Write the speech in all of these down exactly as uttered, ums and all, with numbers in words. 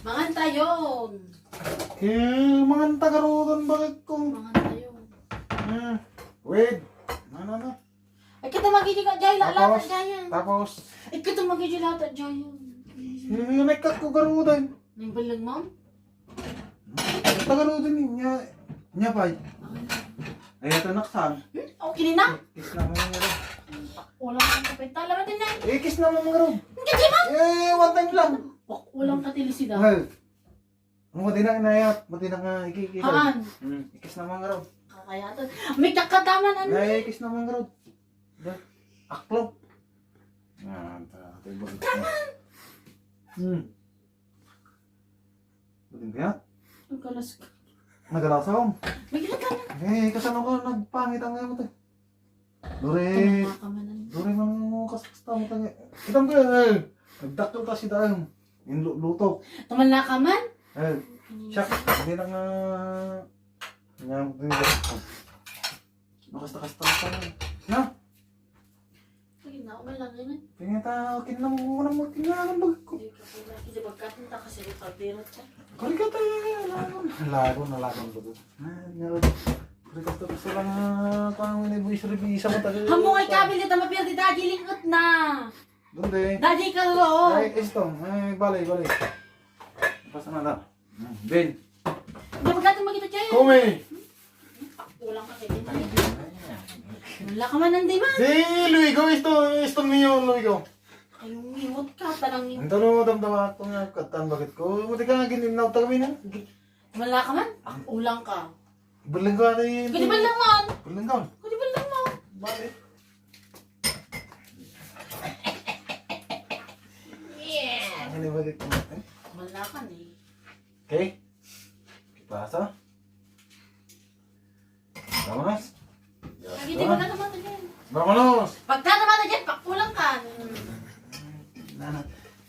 Mangan tayon. Eh, mangan ta garuden, bakit ko? Mangan tayon. Hmm. Wait. Ano na? Ay, kita magiging ka, Jay, lalata, Tapos, Jay. Tapos, Ay, kita magiging lata, Jay. Eh, may kakko garuden. Nang balang mo? Tagaruden niya. Niya, pay. Ay, ito, naksan. Hmm? Okay na? Kiss na mo, mga garud. Wala kang kapit. Tala, matin na. Eh, kiss na mo, mga garud. Hindi, di ba? Eh, one time lang. Wak-, walang katilisidad. Well, ano, mati na, inayat? Mati na nga, iki-, iki-, Haan. Hmm, ikis na, mga garud. Kakayatan. May kakadaman, ano? Ay, ikis na, mga garud. Da, aklo. Ah, ta-, ta-, ibang. Hmm. Buting kaya? Ang kalas ka. Nagalasaw. May kakadaman. Eh, kasano ko nagpangit ang ngayon to? Dore. Tumala ka man, ano? Dore, mang kasaksta mo tayo. Kitang ko, eh. Nagdakkel ta si Daeng. Yung lu-, lutok. Tumala ka man? Eh, siya, hindi na nga, nga, hindi na. Makasta-kasta mo tayo. Na? Sige na, umalang yun, eh. Tingnan ta, kinang mo nang magkinangan bagko. Hindi ka pala, hindi bagkat mo ta kasi rin pagdirot ka. Kari ka tayo, lagon. Lagon na lagon ba to? Ah, nga, kari ka to, gusto lang, ah, kung ano yung buwis revisa mo tayo. Hamo ay kabil dito, mapirdi, dadi, lingot na. Donde? Dadi ka, oo. Ay, isto. Ay, balay, balay. Pasa na lang. Hmm, Ben. Hindi, pagkatong magkita tayo. Kome. Kulang ka kayo. Wala ka man ang demand. Si Luigo, isto, isto niyo, Luigo. Ay, umiwat ka, talang yun. Ang tanong mo, damdama ko nga, katan, bakit ko? Mati ka nga, gininaw ta kami na. Wala ka man? Ang ulang ka. Berlenggo ata yun. Kadi berleng man. Berlenggo. Kadi berleng man. Bakit? Yeah. Ano ba dito natin? Wala ka na eh. Okay? Kipasa? Vamos. Lagi di ba na naman ito yan? Vamos. Pagka naman na dyan, pakulang ka. Nana.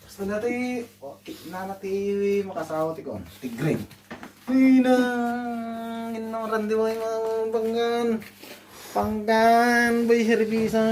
Basta dati, okay, nana ti makasawa ti kon. Ti green. Ay, na, ginnoran di mo yung mga banggan. Panggan, bay, herbisa.